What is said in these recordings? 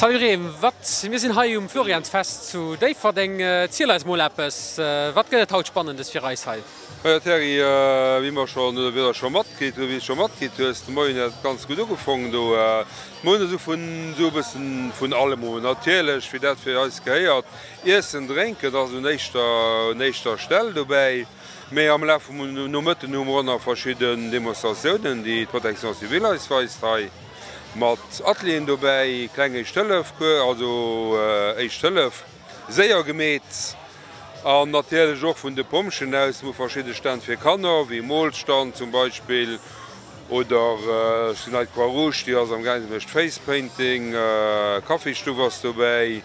Salut Rem, wat, mir sinn hei um Floriansfest zu Déifferdeng. Ziel eis mol eppes, wat gëtt et haut Spannendes fir eis hei? Majo Thierry, wéi mer schonn, oder wéi der scho matkritt hutt, wéi s de scho matkritt hues, de Moien huet ganz gutt ugefongen do. Mir hunn esou vun esou e bëssen vun allem un. Natierlech, wéi dat fir eis gehéiert, Iessen, Drénken ass un éischter, un éischter Stell dobäi. Mee am Laf vum Nomëtten hu mer och nach verschidden Demonstratiounen, déi d'Protection civile eis weist hei, mat Atelieren dobäi, kleng Éischt-Hëllef-Cours, also Éischt Hëllef séier gemeet an natierlech och vun de Pompjeeën aus hu verschidde Stänn fir Kanner, wéi e Molstand zum Beispill oder ech gesinn hei d'Croix Rouge, déi ass am gaangen, déi mécht Face Painting, Kaffisstuff ass dobäi,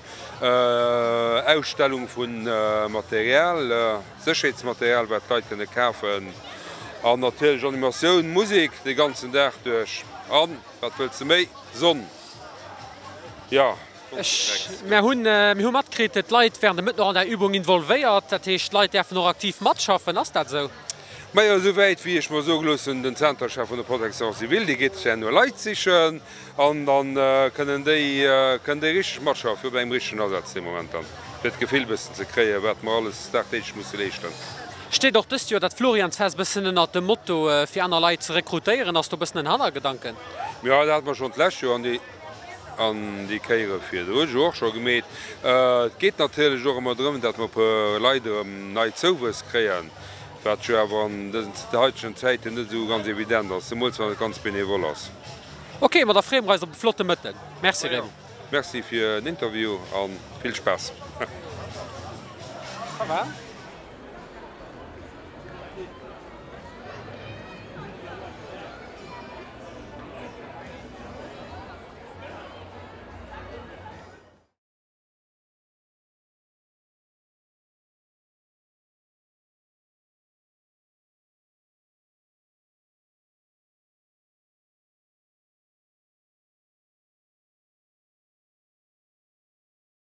Ausstellung vu Material. Sécherheetsmaterial wat d'Leit kënne kafen an natierlech Animatioun, Musek de ganzen Dag duerch an wat wëlls de méi, Sonn, jo. Mir hunn mir hu matkritt, d'Leit wären de Mëtten och an der Übung involvéiert, dat heescht d'Leit däerfen och aktiv matschaffen, ass dat esou? Majo, esouwäit wéi ech mer soe gelooss hunn, den Zenterchef vun der Protection civile, dee geet herno Leit sichen An dann kënnen déi, kënnen déi richteg matschaffen, wéi bei engem richtegen Asaz dee Moment dann, fir d'Gefill e bëssen ze kréien, wat mer alles dagdeeglech musse leeschten. Steet och dëst Joer dat Floriansfest e bëssen ënnert dem Motto, fir aner Leit ze rekrutéieren? Ass do e bëssen en Hannergedanken? Jo, dat hate mer schonn d'lescht Joer an déi, an déi Kéiere virdru jo och scho gemeet. Et geet natierlech och ëmmer drëm, datt mer e puer Leit erëm nei Zouwuess kréien, wat jo awer an dësen haitegen Zäiten net esou ganz evident ass, zemools wann et ganz benevol ass. Ok, ma da freeë mer eis op e flotte Mëtten. Merci Remy. Merci fir den Interview an vill Spaass. Ça va?